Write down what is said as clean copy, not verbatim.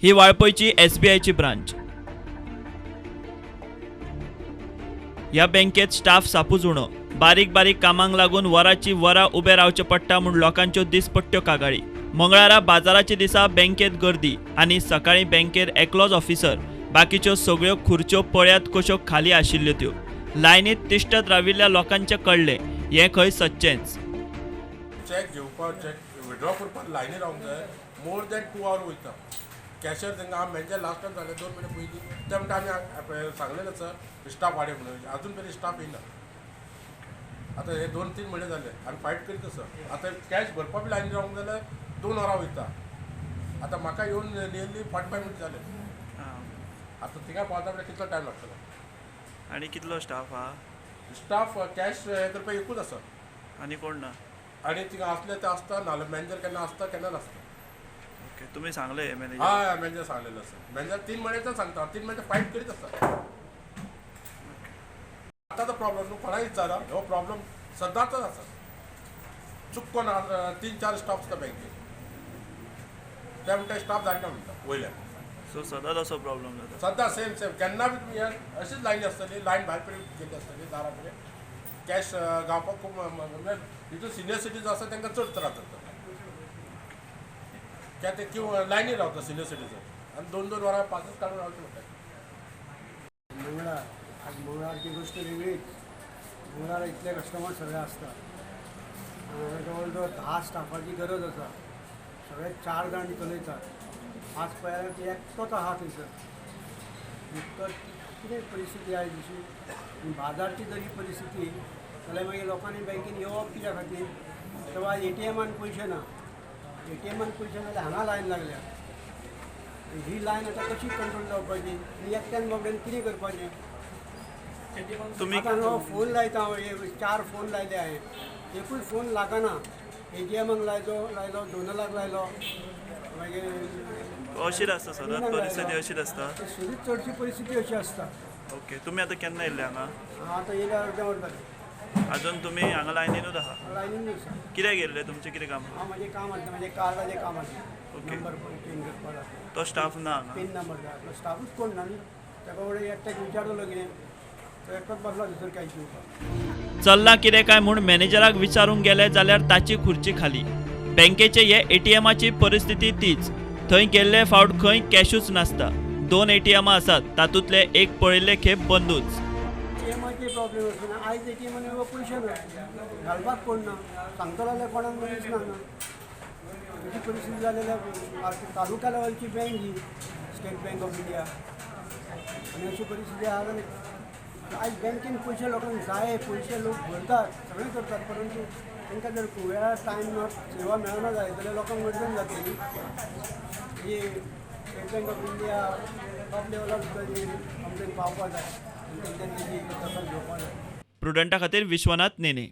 ही वाळपयची एसबीआयची branch. ह्या बँकेत staff सापूच उणो. बारीक बारीक कामांक लागून वराची वरां उबे रावचें पडटा म्हूण लोकांच्यो दिसपट्ट्यो कागाळी. मंगळारा बाजाराच्या दिसा बँकेत गर्दी आनी सकाळीं बँकेर एकलोच ऑफिसर, बाकीच्यो सगळ्यो खुर्च्यो पळयात कश्यो खाली आशिल्ल्यो त्यो. लायनीत तिश्टत राविल्ल्या लोकांचें कळ्ळें हें खंय सच्चेंच. चॅक घेवपाक, चॅक विड्रॉ करपाक लायनी रावंक जाय. मोर दॅन 2 our वयता. कॅशर तांकां मॅनेजर लास्ट टायम सांगलें 2 म्हयने पयलीं, ते म्हणटा आमी सांगलेलें सर स्टाफ वाडय म्हणून, अजून मेरेन स्टाफ येयना. आतां हे 2-3 म्हयने जाले आमी फायट करीत आसा. आतां कॅश भरपा बी लायनी रावंक जाल्यार 2 वरां वयता. आतां म्हाका येवन नियरली 45 मिनट जाले. आतां थिंगा पावता म्हणल्यार कितलो टायम लागतलो? आनी कितलो स्टाफ आहा? स्टाफ कॅश हें करपाक एकूच आसा आनी कोण ना. आनी थिंगा आसले ते आसता, नाल्यार मॅनेजर केन्ना आसता केन्ना नासता. ओके, तुमी सांगले मॅनेजर? हय, मॅनेजर सांगलेलो आसा. मॅनेजर 3 म्हयन्याच्यान सांगता, 3 म्हयने फायट करीत आसता. आतांचो प्रॉब्लम न्हू, कोणाक विचारा, हो प्रॉब्लम सदांच आसा. चुककोन 3-4 स्टाफ आसता बँकेत, ते म्हणटा स्टाफ धाडना म्हणटा वयल्यान. सो सदांच असो प्रॉब्लम जाता? सदां सेम सेम. केन्ना बी तुमी अशीच लायनी आसतली, लायन भायर कडेन गेल्ली आसतली, दारा कडेन कॅश गावपाक खूब, म्हणल्यार हितून सिनियर सिटीजन आसा तांकां चड त्रास जाता. कित्याक ते क्यू लायनी रावता सिनियर सिटीजन आनी 2-2 वरां पासच काडून रावचें पडटा. मंगळार, आज मंगळारची गोश्ट वेगळीच. मंगळार इतले कस्टमर सगळे आसता, जवळ जवळ 10 स्टाफाची गरज आसा. सगळे 4 जाण चलयतात. आज पळयल्यार एकटोच आहा थंयसर. एकटो कितें परिस्थिती आयज अशी बाजारची जरी परिस्थिती जाल्यार मागीर लोकांनी बँकेन येवप कित्या खातीर? तेव्हा एटीएमान पयशे ना, एटीएमान पयशे ना जाल्यार हांगा लायन लागल्या. ही लायन आतां कशी कंट्रोल जावपाची? आनी एकट्यान बाबड्यान कितें करपाचें? तुमी आतां फोन लायता हांव, 4 फोन लायले हांवें, एकूय फोन लागना. एटीएमाक लायलो, दोनलाक लायलो, मागीर अशीर आसता सदांच परिस्थिती अशीर आसता. सगळी चडशी परिस्थिती अशी आसता. ओके, तुमी आतां केन्ना येयल्ले हांगा? आतां येयल्या अर्दें वर जालें. अजून तुमी हांगा लायनीनूच आहा? लायनीनूच आसा. कित्याक येयल्ले? तुमचें कितें काम? हांव म्हाजें काम आसलें, म्हाजें कार्डाचें काम आसलें. ओके, नंबर चेंज करपाक आसलो. तो स्टाफ ना हांगा? पिन नंबर जाय आसलो, स्टाफूच कोण ना न्ही. ताका कडेन एकट्याक विचारलो कितें, तो एकटोच बसला दुसरो कॅश दिवपाक. चल्लां कितें काय म्हूण मॅनेजराक विचारूंक गेले जाल्यार ताची खुर्ची खाली. बँकेचे हे एटीएमाची परिस्थिती तीच. थंय गेल्ले फावट खंय कॅशूच नासता. 2 एटीएमां आसात, तातूंतले एक पळयल्ले खेप बंदूच. एटीएमाचे प्रॉब्लेम आसना. आयज एटीएमान पयशे ना, घालपाक कोण ना, सांगतलो जाल्यार कोणाक मनीस ना. अशी परिस्थिती जालेल्या. तालुका लेवलची बँक ही स्टेट बँक ऑफ इंडिया, आनी अशी परिस्थिती आहा जाल्यार आयज बँकेन पयशे लोकांक जाय, पयशे लोक भरतात, सगळें करतात, परंतु तांकां जर वेळार टायमार सेवा मेळना जाय जाल्यार लोकांक अडचण जातली. ही State Bank of India top लेवलार सुद्दां कंप्लेन पावपाक जाय आनी तेंच्यांनी तेजी दखल घेवपाक जाय. प्रुडंटा खातीर विश्वनाथ नेने.